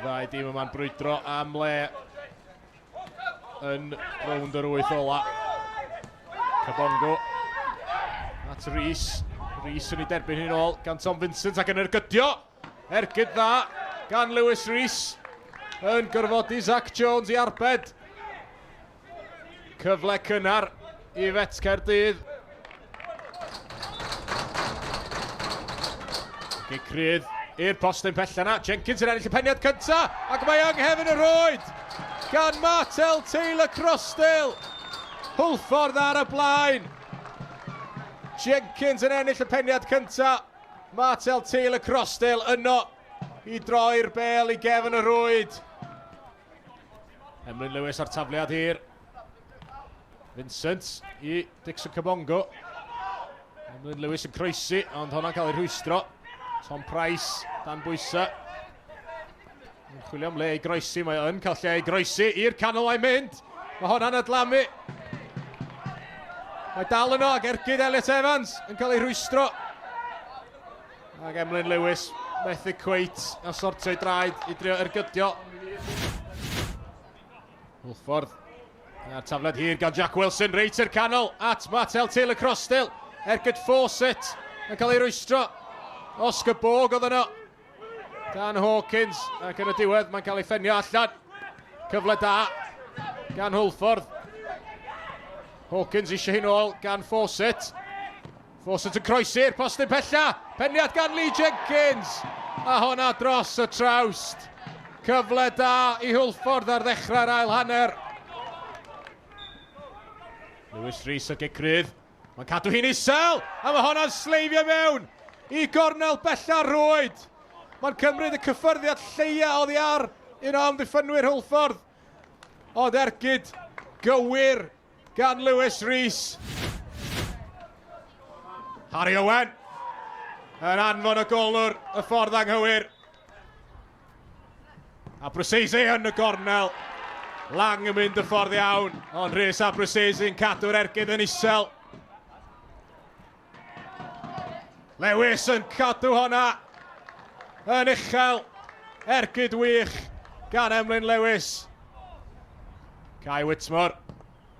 ddau dîm yma'n brwydro am le yn rownd yr wyth ola. Kabongo at Rhys. Rhys yn ei derbyn hi'n ôl gan Tom Vincent ac yn ergydio. Ergyd dda gan Lewis Rhys yn gorfodi Zach Jones i arbed. Cyfle cynnar i Fet Caerdydd. Gic rydd i'r postyn pella na. Jenkins yn ennill y peniad cynta ac mae yng nghefn y rwyd gan Martel Taylor Crossdale. Hwlffordd ar y blaen. Jenkins yn ennill y peniad cynta. Martel Taylor Crossdale yno i droi'r bel i gefn y rwyd. Emlyn Lewis ar tafliad hir. Vincent i Dixon Kabongo. Emlyn Lewis yn croesi, ond hwnna'n cael ei rhwystro. Tom Price dan bwysau. Yn chwilio am le i groesi, mae o'n cael lle i groesi i'r canol a'i mynd. Mae hwnna'n adlamu. Mae dal yno ac ergyd Elliot Evans yn cael ei rhwystro. Ac Emlyn Lewis methu cweit a sortio ei draed i drio ergydio. Hwlffordd. A'r tafled hir gan Jack Wilson, reit i'r canol at Martel Taylor Crossdale. Ergyd Fawcett yn cael ei rwystro. Oscar Borg oedd yno. Dan Hawkins, ac yn y diwedd mae'n cael ei ffenio allan. Cyfle da gan Hwlffordd. Hawkins eisiau hi'n ôl gan Fawcett. Fawcett yn croesi'r postyn pella. Peniad gan Lee Jenkins. A honna dros y trawst. Cyfle da i Hwlffordd ar ddechrau'r ail hanner. Lewis Rees o gic rydd. Mae'n cadw hi'n isel, a mae honna'n sleifio mewn i gornel bella'r rwyd. Mae'n cymryd y cyffyrddiad lleia oddi ar un o amddiffynwyr Hwlffordd. Ond ergyd gywir gan Lewis Rees. Harry Owen yn anfon y golwr y ffordd anghywir. A Brucese yn y gornel. Lang yn mynd y ffordd iawn, ond Rhys a Brucese yn cadw'r ergyd yn isel. Lewis yn cadw honna yn uchel. Ergyd wych gan Emlyn Lewis. Kai Whitmore.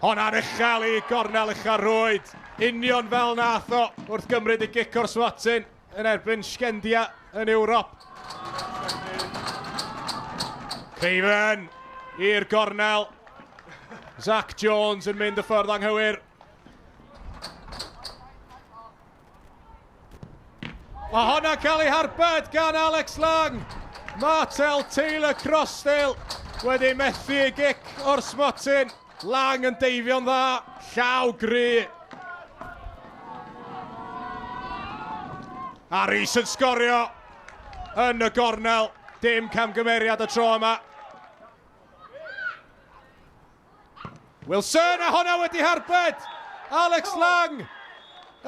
Honna'n uchel i gornel ucha'r rwyd. Union fel nath o wrth gymryd y gic o'r swatyn yn erbyn Sgendia yn Ewrop. Craven i'r gornel. Zach Jones yn mynd y ffordd anghywir. Mae honna'n cael ei harbed gan Alex Lang. Martel Taylor Crossdale wedi methu ei gic o'r smotyn. Lang yn deifio'n dda, llaw gry. A Rhys yn sgorio yn y gornel. Dim camgymeriad y tro yma. Wilson, a honna wedi harbed! Alex Lang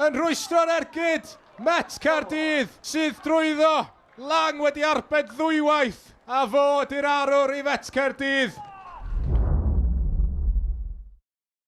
yn rhwystro'r ergyd. Met Caerdydd sydd drwyddo. Lang wedi arbed ddwywaith a fo ydy'r arwr i Met Caerdydd.